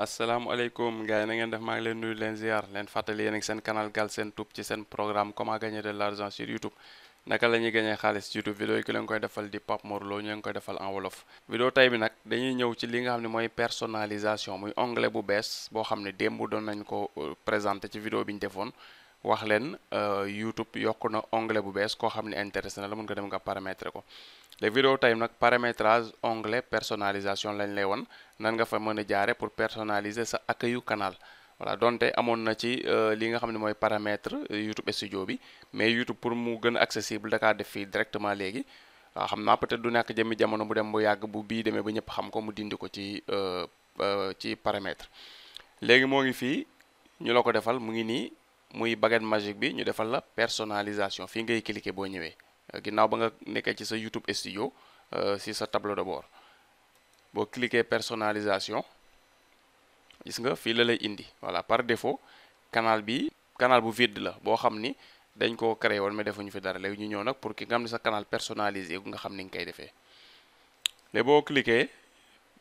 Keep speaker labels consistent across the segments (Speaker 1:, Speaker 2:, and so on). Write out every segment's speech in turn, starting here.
Speaker 1: asalaamaaleykum gars yi na ngeen def maa ngi leen nuyu leen ziar leen fàttali yéen ak seen canal Galsen Tube ci seen programme comment gagner de l'argent sur YouTube naka la ñuy gagner xaalis ci YouTube vidéo yi ki leen koy defal di Pape Mor Lo ñu leen koy defal en wolof. vidéo tey bi nag dañuy ñëw ci li nga xam ne mooy personnalisation muy onglet bu bees boo xam ne démb doon nañ ko présenté ci vidéo bi ñu defoon wax leen YouTube yokk na onglet bu bees koo xam ne intéressé na la mën nga dem nga paramétrer ko. les vidéo tey nag paramétrage onglet personnalisation lañ lay won nan nga fa mën a jaare pour personnaliser sa accueil canal voilà donte amoon na ci li nga xam ne mooy paramètre YouTube studio bi mais YouTube pour mu gën a accessible da kaa def fii directement léegi waaw xam naa peut-être du nekk jëmmi jamono bu dem bu yàgg bu bii demee ba ñëpp xam ko mu dindi ko ci paramètre léegi moo ngi fii ñu la ko defal mu ngi nii muy baguette magique bi ñu defal la personnalisation fii ngay cliquer boo ñëwee ginnaaw ba nga nekkee ci sa YouTube studio si sa tableau de bord boo cliquer personnalisation gis nga fii la lay indi voilà par défaut canal bu vide la boo xam ni dañ koo créé woon mais defuñu fi dara léegi ñu ñëw nag pour ki nga xam ne sa canal personnalisé gu nga xam ni nga koy defee léegi boo cliquer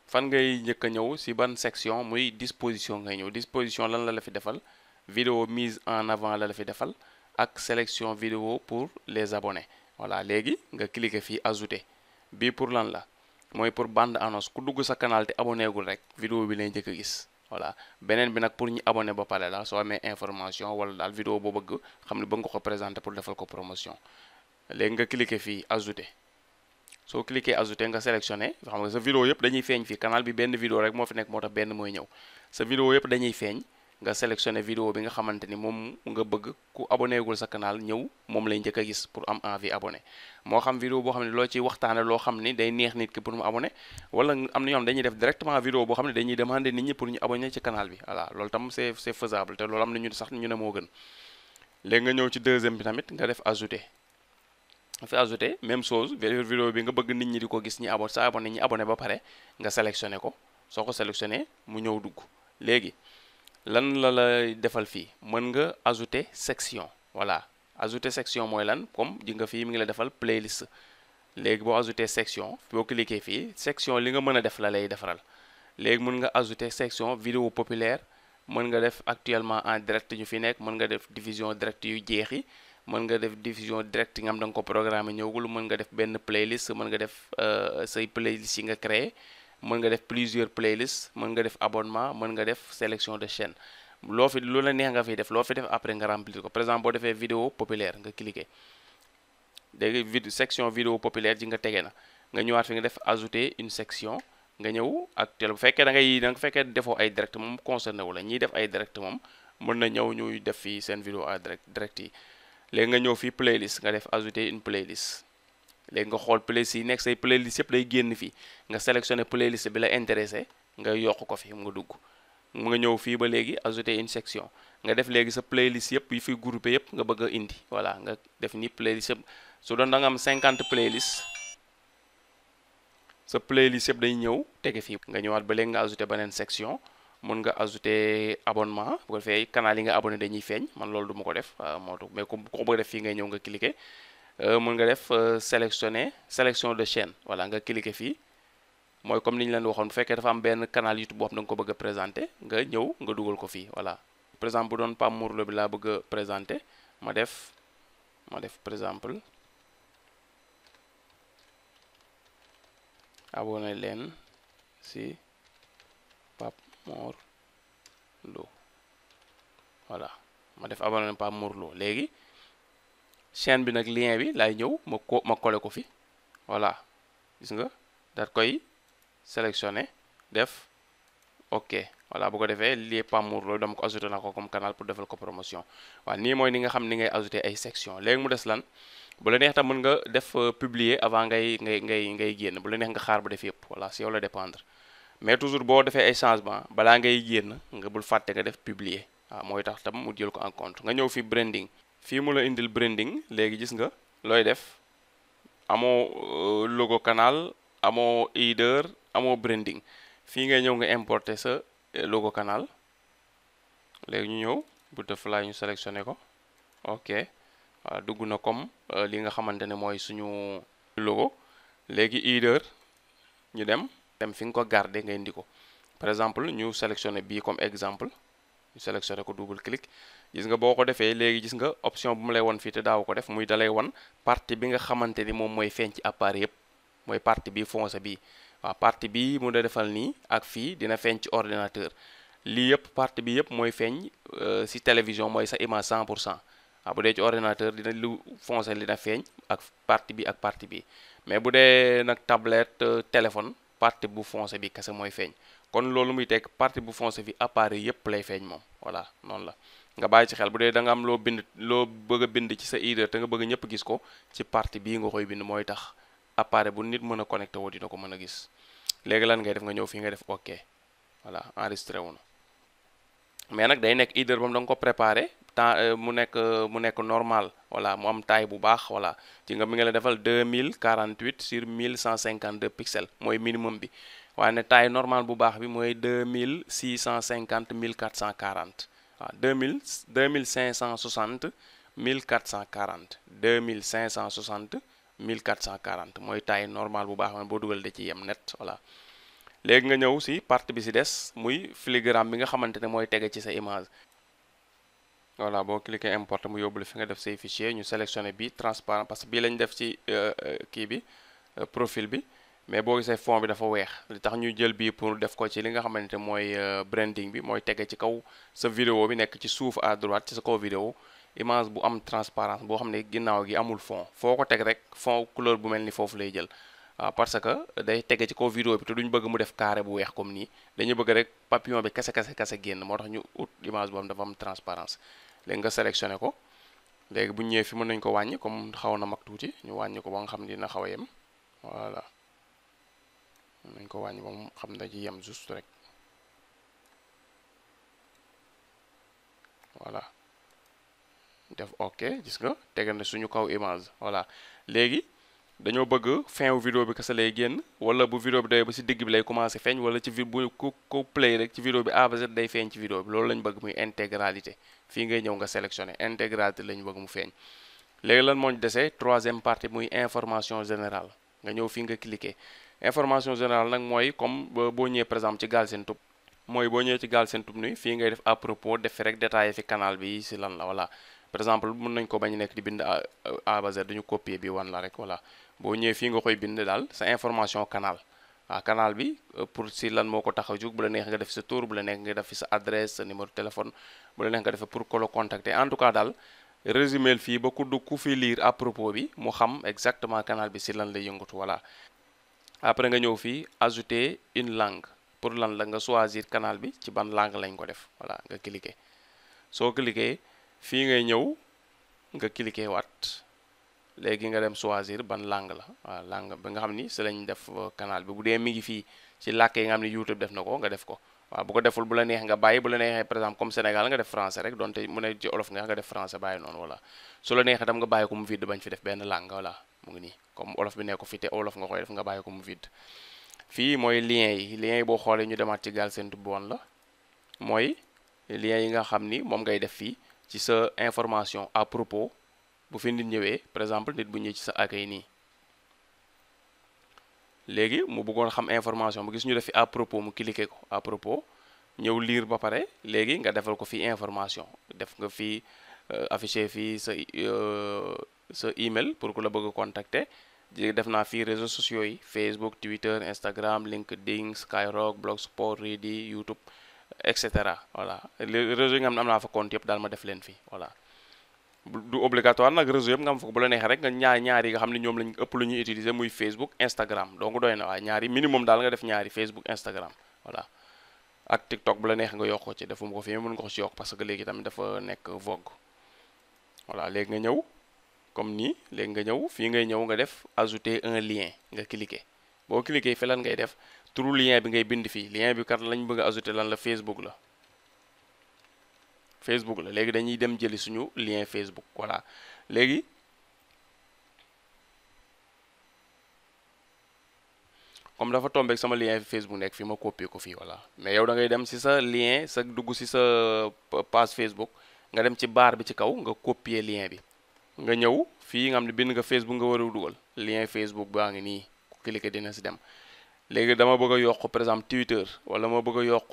Speaker 1: fan ngay njëkk a ñëw si ban section muy disposition ngay ñëw disposition lan la fi defal vidéo mise en avant la fi defal ak sélection vidéo pour les abonnés voilà léegi nga cliquer fii ajouter bii pour lan la mooy pour bande annonce ku dugg sa canal te abonné gul rek vidéo bi lay njëkk a gis voilà beneen bi nag pour ñu abonné ba pare la soo amee information wala daal vidéo boo bëgg xam ne bëgg nga ko présenter pour defal ko promotion léegi nga cliquer fii ajouter soo cliquer ajouter nga sélectionné xam nga sa vidéo yëpp dañuy feeñ fii canal bi benn vidéo rek moo fi nekk moo tax benn mooy ñëw sa vidéo yëpp dañuy feeñ nga sélectionné vidéo bi nga xamante ni moom nga bëgg ku abonné gul sa canal ñëw moom lay njëkk a gis pour am envie abonné moo xam vidéo boo xam ne loo ci waxtaane loo xam ni day neex nit ki pour mu abonné wala am na ñoom dañuy def directement vidéo boo xam ne dañuy demander nit ñi pour ñu abonné ci canal bi voilà loolu tam c'est faisable te loolu am na ñu sax ñu ne moo gën léegi nga ñëw ci deuxième bi tamit nga def ajouter fi ajouter même chose vidéo bi nga bëgg nit ñi di ko gis ñi abonné ñi abonné ba pare nga sélectionné ko soo ko sélectionné mu ñëw dugg léegi lan la lay defal fii mën nga ajouter section voilà ajouter section mooy lan comme ji nga fii mi ngi la defal playlist léegi boo ajouter section boo cliquer fii section li nga mën a def la lay defaral léegi mën nga ajouter section vidéo populaire mën nga def actuellement en direct ñu fi nekk mën nga def diffusion direct yu jeexi mën nga def diffusion direct nga am da nga ko programme ñëwul mën nga def benn playlist mën nga def say playlist yi nga créé mën nga def plusieurs playlists mën nga def abonnement mën nga def sélection de chaîne lu la neex nga fiy def loo fi def après nga remplir ko par exemple boo defee vidéo populaire nga cliquer léegi section vidéo populaire ji nga tege na nga ñëwaat fi nga def ajouter une section nga ñëw actuel bu fekkee bu fekkee defoo ay direct moom concerné wu la ñiy def ay direct moom mën na ñëw ñuy def fii seen vidéo à direct yi léegi nga ñëw fii playlist nga def ajouter une playlist léegi nga xool playlist yi nekk say playlist yëpp day génn fii nga sélectionné playlist bi la intéressé nga yokk ko fi nga dugg mu nga ñëw fii ba léegi ajouter une section nga def léegi sa playlist yëpp yi fi groupé yëpp nga bëgg a indi voilà nga def ni playlist yëpp su doon da nga am 50 playlist sa playlist yëpp day ñëw tege fii nga ñëwaat ba léegi nga ajouter beneen section mën nga ajouter abonnement bu ko defee canal yi nga abonné dañuy feeñ man loolu du ma ko def moo tax mais ku ko bëgg def fii ngay ñëw nga cliquer mën nga def sélection de chaîne voilà nga cliquer fii mooy comme ni ñu leen waxoon bu fekkee dafa am benn canal YouTube boo xam da nga ko bëgg a présenter nga ñëw nga dugal ko fii voilà par exemple bu doon Pape Mor Lo bi laa bëgg a présenter ma def par exemple abonné leen si Pape Mor Lo voilà ma def abonné leen Pape Mor Lo léegi chaîne bi nag lien bi laay ñëw ma collé ko fi voilà gis nga daat koy sélectionné def ok voilà bu ko defee lii Pape Mor Lo dama ko ajouté na ko comme canal pour defal ko promotion waaw nii mooy ni nga xam ni ngay ajouté ay section léegi mu des lan bu la neex tam mën nga def publier avant ngay génn bu la neex nga xaar ba def yëpp voilà si yow la dépendre mais toujours boo defee ay changement balaa ngay génn nga bul fàtte nga def publier waaw mooy tax tam mu jël ko en compte nga ñëw fi branding fii mu la indil branding léegi gis nga looy def amoo logo canal amoo header amoo branding fii ngay ñëw nga importer sa logo canal léegi ñu ñëw Butterfly ñu sélectionné ko ok waaw dugg na comme li nga xamante ne mooy suñu logo léegi header ñu dem fi nga ko garder nga indi ko par exemple ñu sélectionné bii comme exemple ñu sélectionné ko double clic gis nga boo ko defee léegi gis nga option bu mu lay won fii te daaw ko def muy dalay won partie bi nga xamante ni moom mooy feeñ ci appareil yëpp mooy partie bi foncé bii waaw partie bi mu da defal nii ak fii dina feeñ ci ordinateur lii yëpp partie bi yëpp mooy feeñ si télévision mooy sa image 100% waaw bu dee ci ordinateur dina lu foncé li na feeñ ak partie bi ak partie bi mais bu dee nag tablette téléphone partie bu foncé bi kese mooy feeñ kon loolu muy teg partie bu foncé bi appareil yëpp lay feeñ moom voilà noonu la nga bàyyi ci xel bu dee da nga am loo bëgg a bind ci sa header te nga bëgg ñëpp gis ko ci partie bii nga koy bind mooy tax appareil bu nit mën a connecté woo dina ko mën a gis léegi lan ngay def nga ñëw fii nga def ok voilà enregistré wu na mais nag day nekk header bam da nga ko préparé temps mu nekk normal voilà mu am taille bu baax voilà ci nga mi nga la defal 2048 sur 1152 pixels mooy minimum bi waaye ne taille normal bu baax bi mooy 2650 1440 waaw 2560 1440 2560 1440 mooy taille normal bu baax man boo dugal da ci yem net voilà léegi nga ñëw si partie bi si des muy filigrane bi nga xamante ne mooy tege ci sa image voilà boo cliquer importer mu yóbbule fi nga def say fichier ñu sélectionné bi transparent parce que bii lañ def ci kii bi profil bi mais boo gisee fond bi dafa weex li tax ñu jël bii pour def ko ci li nga xamante mooy branding bi mooy tege ci kaw sa vidéo bi nekk ci suuf à droite ci sa kaw vidéo image bu am transparence boo xam ne ginnaaw gi amul fond foo ko teg rek fond couleur bu mel ni foofu lay jël waaw parce que day tege ci kaw vidéo bi te duñ bëgg mu def carré bu weex comme nii dañu bëgg rek papillon bi kese génn moo tax ñu ut image boobu dafa am transparence léegi nga sélectionné ko léegi bu ñu ñëwee fi mën nañu ko wàññi comme xaw na mag tuuti ñu wàññi ko ba nga xam ne dina xaw a yem voilà mën nañu ko wàññi ba mu xam ne ci yem juste rek voilà def ok gis nga tege na suñu kaw image voilà léegi dañoo bëgg fin wu vidéo bi kese lay génn wala bu vidéo bi day ba si digg bi lay commencé feeñ wala ci bu ku play rek ci vidéo bi A ba Z day feeñ ci vidéo bi loolu lañ bëgg muy intégralité fii ngay ñëw nga sélectionné intégralité lañ bëgg mu feeñ léegi lan moo ñu desee troisième partie muy information générale nga ñëw fii nga cliqué information générale nag mooy comme boo ñëwee par exemple ci Galsen Tube mooy boo ñëwee ci Galsen Tube ni fii ngay def à propos def fi rek détaillé fi canal bi si lan la voilà par exemple mën nañ ko bañ nekk di bind A ba Z dañu copier bi wan la rek voilà boo ñëwee fii nga koy bind daal sa information canal waaw canal bi pour si lan moo ko tax a jóg bu la neex nga def sa tour bu la neex nga def fi sa adresse sa numéro téléphone bu la neex nga defee pour ko la contacter en tout cas daal résumé fii ba ku fi lire à propos bi mu xam exactement canal bi si lan lay yëngatu voilà après nga ñëw fii ajouter une langue pour lan la nga choisir canal bi ci ban langue lañ ko def voilà nga cliquer soo cliquer fii ngay ñëw nga cliquer waat léegi nga dem choisir ban langue la waaw langue bi nga xam ni si lañ def canal bi bu dee mi ngi fii ci làkk yi nga xam ni YouTube def na ko nga def ko waaw bu ko deful bu la neex nga bàyyi bu la neexee par exemple comme Sénégal nga def français rek donte mu ne ci olof nga def français bàyyi noonu voilà su la neexee tam nga bàyyi ko mu vide bañ fi def benn langue voilà mu ngi nii comme olof bi ne ko fi te olof nga koy def nga bàyyi ko mu vide fii mooy lien yi boo xoolee ñu demaat ci Galsen Tube woon la mooy lien yi nga xam ni moom ngay def fii ci sa information à propos bu fi nit ñëwee par exemple nit bu ñëwee ci sa accueil nii léegi mu bëggoon xam information bu gis ñu def fi à propos mu cliquer ko à propos ñëw lire ba pare léegi nga defal ko fi information def nga fi affiché fii sa email pour ku la bëgg a contacter def naa fii réseaux sociaux yi Facebook Twitter Instagram LinkedIn Skyrock Blogspot Reddit YouTube et cetera voilà les réseaux yi nga xam ne am naa fa compte yëpp daal ma def leen fii voilà du obligatoire nag réseau yëpp nga am fa bu la neexee rek nga ñaari yi nga xam ne ñoom lañ ëpp lu ñuy utiliser muy Facebook Instagram donc doy na waaye ñaari minimum daal nga def ñaari Facebook Instagram voilà ak TikTok bu la neexee nga yokk ko ci defuma ko fi mën nga ko ci yokk parce que léegi tamit dafa nekk vogue voilà léegi nga ñëw comme nii léegi nga ñëw fii ngay ñëw nga def ajouter un lien nga cliquer boo cliquer fi lan ngay def turu lien bi ngay bind fii lien bi kat lañ bëgg a ajouter lan la Facebook la léegi dañuy dem jëli suñu lien Facebook voilà léegi comme dafa tombeek sama lien Facebook nekk fii ma copier ko fii voilà mais yow da ngay dem ci sa lien sa dugg ci sa page Facebook nga dem ci barre bi ci kaw nga copier lien bi nga ñëw fii nga xam ne bind nga Facebook nga war a dugal lien Facebook baa ngi nii ku cliquer dina ci dem léegi dama bëgg a yokk par exemple Twitter wala ma bëgg a yokk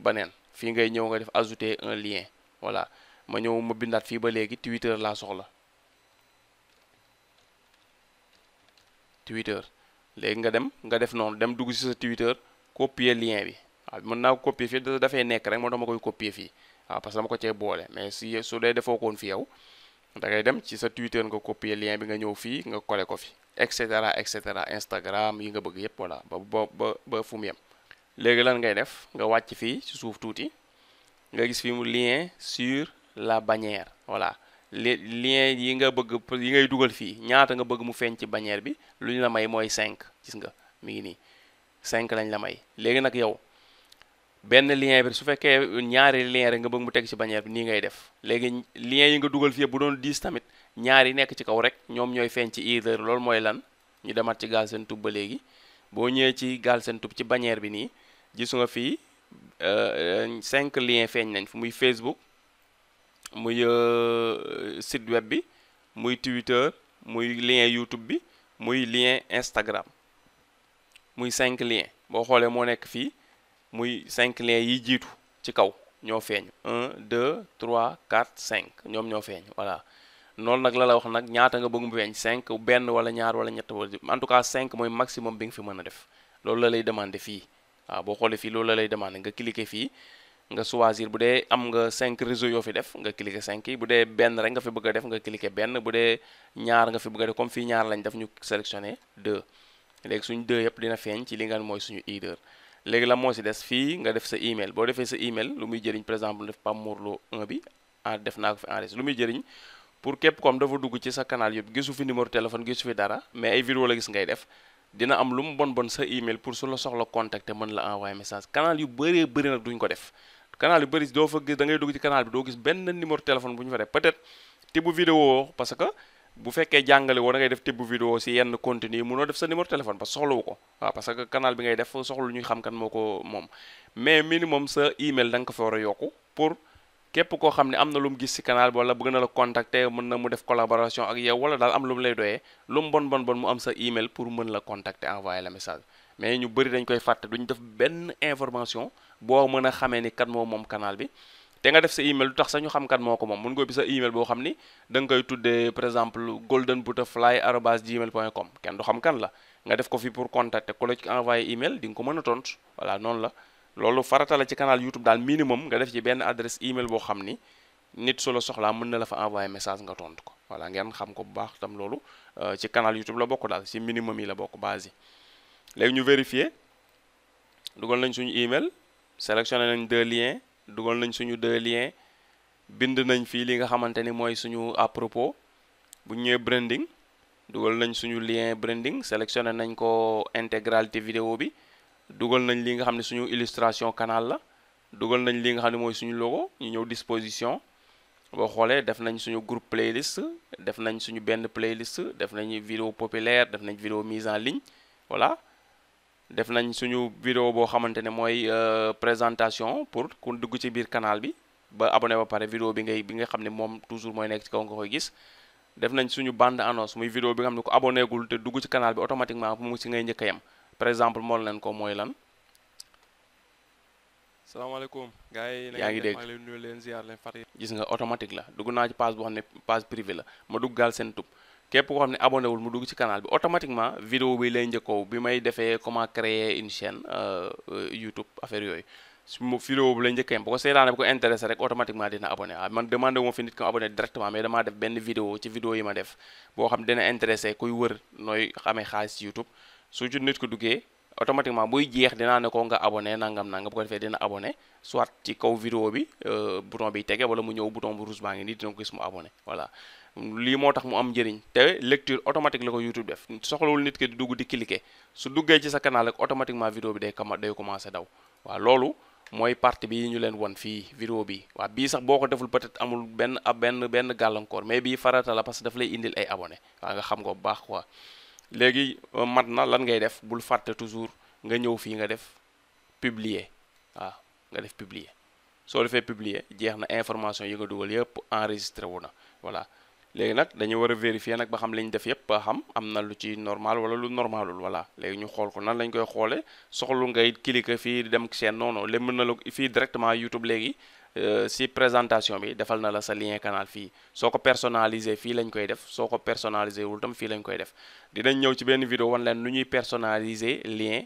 Speaker 1: baneen fii ngay ñëw nga def ajouter un lien voilà ma ñëw ma bindaat fii ba léegi Twitter laa soxla Twitter léegi nga def noonu dem dugg ci sa Twitter copier lien bi waaw mën naa ko copier fii dafay nekk rek moo tax ma koy copier fii waaw parce que dama ko cee boole mais su dee defoo koon fi yow da ngay dem ci sa Twitter nga copier lien bi nga ñëw fii nga coller ko fi et cetera Instagram yi nga bëgg yépp voilà ba fu mu yem léegi lan ngay def nga wàcc fii ci suuf tuuti nga gis fii mu lien sur la bannière voilà lien yi nga bëgg yi ngay dugal fii ñaata nga bëgg mu feeñ ci bannière bi lu ñu la may mooy 5 gis nga mi ngi nii 5 lañ la may léegi nag yow benn lien bi su fekkee ñaari lien rek nga bëgg mu teg ci bannière bi nii ngay def léegi lien yi nga dugal fii bu doon 10 tamit ñaar yi nekk ci kaw rek ñoom ñooy feeñ ci header loolu mooy lan ñu demaat ci Galsen Tube ba léegi boo ñëwee ci Galsen Tube ci bannière bi nii gis nga fii 5 liens feeñ nañ fu muy Facebook muy site web bi muy Twitter muy lien YouTube bi muy lien Instagram muy 5 liens boo xoolee moo nekk fii muy 5 liens yi jiitu ci kaw ñoo feeñ 1 2 3 4 5 ñoom ñoo feeñ voilà noonu nag la wax nag ñaata nga bëgg mu feeñ 5 benn wala ñaar wala ñett wala en tout cas 5 mooy maximum bi nga fi mën a def loolu la lay demandé fii waaw boo xoolee fii loolu la lay demandé nga cliquer fii nga choisir bu dee am nga 5 réseaux yoo fi def nga cliquer 5 yi bu dee benn rek nga fi bëgg a def nga cliquer benn bu dee ñaar nga fi bëgg a def comme fii ñaar lañ def ñu sélectionné 2 léegi suñu 2 yëpp dina feeñ ci li nga mooy suñu header léegi la moo si des fii nga def sa email boo defee sa email lu muy jëriñ par exemple def Pape Mor Lo 1 bi def naa ko fi enregistré lu muy jëriñ pour képp comme dafa dugg ci sa canal yëpp gisu fi numéro téléphone gisu fi dara mais ay vidéo la gis ngay def dina am lu mu bon sa email pour su la soxla contacter mën la envoyer message canal yu bëree bëri nag duñ ko def canal yu bëri doo fa gis da ngay dugg ci canal bi doo gis benn numéro téléphone bu ñu fa def peut-être tibb vidéo parce que bu fekkee jàngale woo da ngay def tibb vidéo si yenn contenu yi mënoo def sa numéro téléphone parce que soxlawu ko waaw parce que canal bi ngay def soxlu ñuy xam kan moo ko moom mais minimum sa email da nga ko fa war a yokku pour képp koo xam ne am na lu mu gis ci canal bi wala bëgg na la contacter mën na mu def collaboration ak yow wala daal am lu mu lay doyee lu mu bon mu am sa email pour mën la contacter envoyer la message mais ñu bëri dañ koy fàtte duñ def benn information boo mën a xamee ni kan moo moom canal bi te nga def sa email lu tax sax ñu xam kan moo ko moom mën nga bi sa email boo xam ni da nga koy tuddee par exemple goldenbutterfly@gmail.com kenn du xam kan la nga def ko fi pour contacter ku la ci envoyer email di nga ko mën a tontu voilà noonu la loolu farata la ci canal YouTube daal minimum nga def ci benn adresse email boo xam ni nit su la soxlaa mën na la fa envoyer message nga tontu ko voilà ngeen xam ko bu baax tam loolu ci canal YouTube la bokk daal ci minimum yi la bokk base yi léegi ñu vérifier dugal nañ suñu email sélectionné nañ 2 liens dugal nañ suñu 2 liens bind nañ fii li nga xamante ni mooy suñu à propos bu ñëwee branding dugal nañ suñu lien branding sélectionné nañ ko intégralité vidéo bi dugal nañ li nga xam ne suñu illustration canal la dugal nañ li nga xam ne mooy suñu logo ñu ñëw disposition boo xoolee def nañ suñu groupe playlist def nañ suñu benn playlist def nañ vidéo populaire def nañ vidéo mise en ligne voilà def nañ suñu vidéo boo xamante ne mooy présentation pour ku dugg ci biir canal bi ba abonné ba pare vidéo bi nga xam ne moom toujours mooy nekk ci kaw nga koy gis def nañ suñu bande annonce muy vidéo bi nga xam ne ko abonné gul te dugg ci canal bi automatiquement mu ci ngay njëkk a yem par exemple mool leen ko mooy lan.
Speaker 2: salaamaaleykum gars yi
Speaker 1: yaa ngi dégg
Speaker 2: maa ngi leen nuyu leen ziar leen fàttali.
Speaker 1: gis nga automatique la dugg naa ci page boo xam ne page privée la ma dugg Galsen Tube képp koo xam ne abonné wul mu dugg ci canal bi automatiquement vidéo bi lay njëkkoo bi may defee comment créer une chaîne YouTube affaire yooyu su ma vidéo bi lay njëkk yem bu ko seetaane bu ko intéressé rek automatiquement dina abonné waaw man demandé wu ma fi nit ko abonné directement mais damaa def benn vidéo ci vidéo yi ma def boo xam dina intéressé kuy wër nooy xamee xaalis ci YouTube su ci nit ko duggee automatiquement buy jeex dinaa ne ko nga abonné nangam bu ko defee dina abonné soit ci kaw vidéo bi bouton bi tege wala mu ñëw bouton bu rouge baa ngi nii dina ko gis mu abonné voilà lii moo tax mu am njëriñ te lecture automatique la ko YouTube def soxlawul nit ki di dugg di cliquer su duggee ci sa canal rek automatiquement vidéo bi day commencé daw waaw loolu mooy partie bi ñu leen won fii vidéo bi waaw bii sax boo ko deful peut-être amul benn gàllankoor mais bii farata la parce que daf lay indil ay abonné waaw nga xam ko bu baax quoi léegi mat na lan ngay def bul fàtte toujours nga ñëw fii nga def publier waaw nga def publier soo defee publier jeex na information yi nga dugal yëpp enregistré wu na voilà léegi nag dañu war a vérifier nag ba xam li ñu def yépp ba xam am na lu ci normal wala lu normalul voilà léegi ñu xool ko nan lañ koy xoole soxlu ngay cliquer fii di dem seen non non léegi mën na la fii directement YouTube léegi si présentation bi defal na la sa lien canal fii soo ko personnaliser fii lañ koy def soo ko personnaliser wul tam fii lañ koy def dinañ ñëw ci benn vidéo wan leen nu ñuy personnaliser lien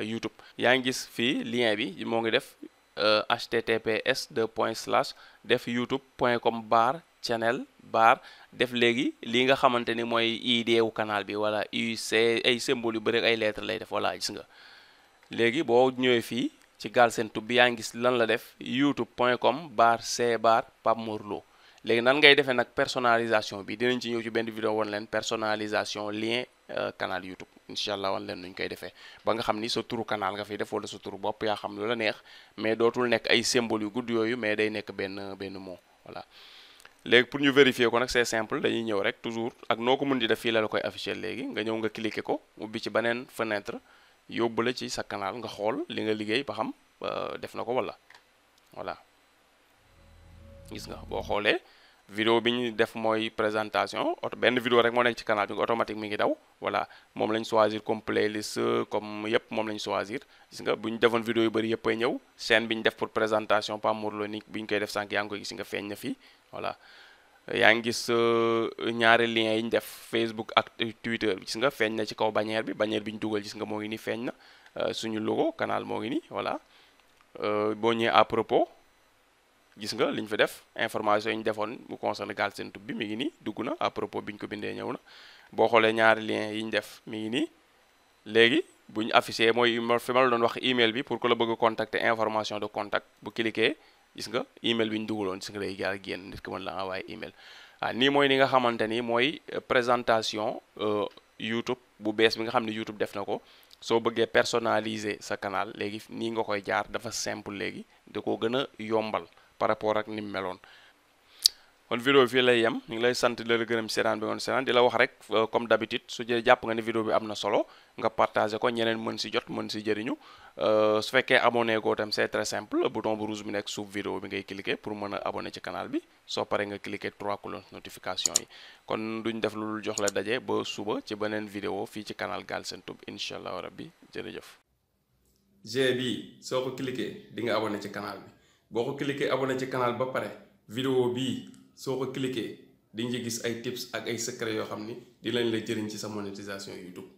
Speaker 1: YouTube yaa ngi gis fii lien bi moo ngi def https:// def youtube.com/channel/ def léegi li nga xamante ni mooy ID wu canal bi wala UC ay symbole yu bëri ay lettres lay def voilà gis nga léegi boo ñëwee fii ci Galsen Tube bi yaa ngi gis lan la def youtube.com/c/ Pape Mor Lo léegi nan ngay defee nag personnalisation bi dinañ ci ñëw ci benn vidéo wan leen personnalisation lien canal YouTube incha allah wan leen nuñ koy defee ba nga xam ni sa turu canal nga fiy def wala sa turu bopp yaa xam lu la neex mais dootul nekk ay symbole yu gudd yooyu mais day nekk benn mot voilà léegi pour ñu vérifier ko nag c'est simple dañuy ñëw rek toujours ak noo ko mën di def fii la koy afficher léegi nga ñëw nga cliquer ko ubbi ci beneen fenêtre yóbbu la ci sa canal nga xool li nga liggéey ba xam def na ko wala voilà gis nga boo xoolee vidéo bi ñu def mooy présentation benn vidéo rek moo nekk ci canal bi automatique mi ngi daw voilà moom lañ choisir comme playlist comme yëpp moom lañ choisir gis nga bu ñu defoon vidéo yu bëri yëpp ay ñëw chaîne bi ñu def pour présentation Pape Mor Lo ni bi ñu koy def sànq yaa ngi koy gis nga feeñ na fii voilà yaa ngi gis ñaari liens yi ñu def Facebook ak Twitter gis nga feeñ na ci kaw bannière bi ñu dugal gis nga moo ngi nii feeñ na suñu logo canal moo ngi nii voilà boo ñëwee à propos gis nga liñ fi def information yi ñu defoon bu concerne Galsen Tube bi mi ngi nii dugg na à propos bi ñu ko bindee ñëw na boo xoolee ñaari liens yi ñu def mi ngi nii léegi bu ñu affiché mooy fi ma la doon wax email bi pour que la bëgg a contacter information de contact bu cliquer gis nga email bi ñu dugaloon gis nga day jaar génn nit ki mën la envoyer email nii mooy ni nga xamante ni mooy présentation YouTube bu bees bi nga xam ne YouTube def na ko soo bëggee personnaliser sa canal léegi nii nga koy jaar dafa simple léegi da koo gën a yombal par rapport ak ni mu meloon kon vidéo bi fii lay yem ñu ngi lay sant di la gërëm ci seetaan bi ngoon seetaan di la wax rek comme d'habitude su jë jàpp nga ne vidéo bi am na solo nga partagé ko ñeneen mën si jot mën si jëriñu su fekkee abonné ko tam c'est très simple bouton bu rouge bi nekk suuf vidéo bi ngay cliquer pour mën a abonné ci canal bi soo paree nga cliquer 3 cloches notification yi kon duñ def lu jox la daje ba suba ci beneen vidéo fii ci canal Galsen Tube incha allah rabbi jërëjëf. G bi soo ko cliquer di nga abonné ci canal bi boo ko cliquer abonné ci canal ba pare vidéo bii soo ko cliquer di nga gis ay tips ak ay secret yoo xam ni di lañ la jëriñ ci sa monétisation YouTube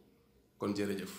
Speaker 1: kon jërëjëf.